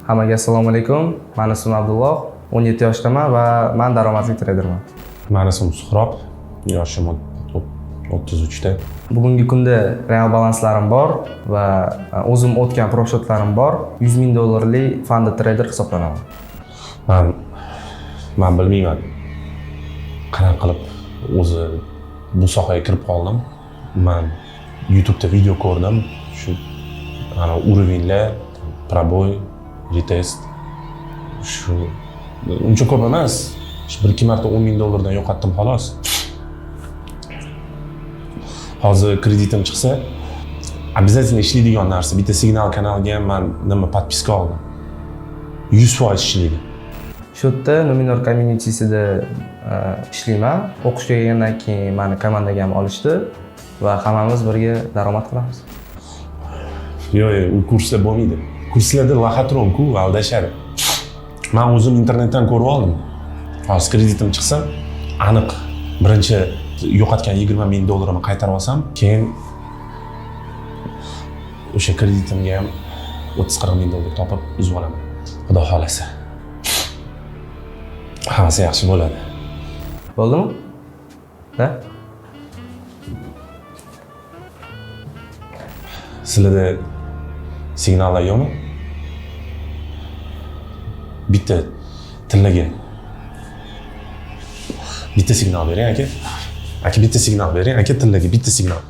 Hammaga assalomu alaykum. Mani ismim Abdulloh, 17 yoshdaman va man daromadli treyderman. Mani ismim Suhrob, yoshim 33 da. Bugungi kunda real balanslarim bor va o'zim o'tgan просчёт larim bor. 100 ming dollarli funded trader hisoblanaman. Man bilmayman, qanaqa qilib o'zi bu sohaga kirib qoldim. Man YouTube'da video ko'rdim, shu ana уровень lar, пробой, retest, shu uncha ko'p emas. Shu bir ikki marta 10 ming dollardan yo'qotdim, xolos. Hozir kreditim chiqsa, обязательно ishlaydigan narsa. Bitta signal kanaliga ham man nima, подписка oldim, 100% ishlaydi. Shu yerda Numenor communitysida ishlayman. O'qishga kelgandan keyin mani komandaga ham olishdi va hammamiz birga daromad qilamiz. Yo'q, u kurslar bo'lmaydi. Kurslarda лохотрон ku, aldashadi. Man o'zim internetdan ko'rib oldim. Hozir kreditim chiqsa, aniq birinchi yo'qotgan 20 ming dollarimni qaytarib olsam, keyin o'sha kreditimga ham 30-40 ming dollar topib uzib olaman, xudo xohlasa. Hammasi yaxshi bo'ladi. Bo'ldimi? Da? Sizlarda signallar yo'qmi? Bitta tillaga bitta signal bering, aka. Aka, bitta signal bering, aka, tillaga bitta signal.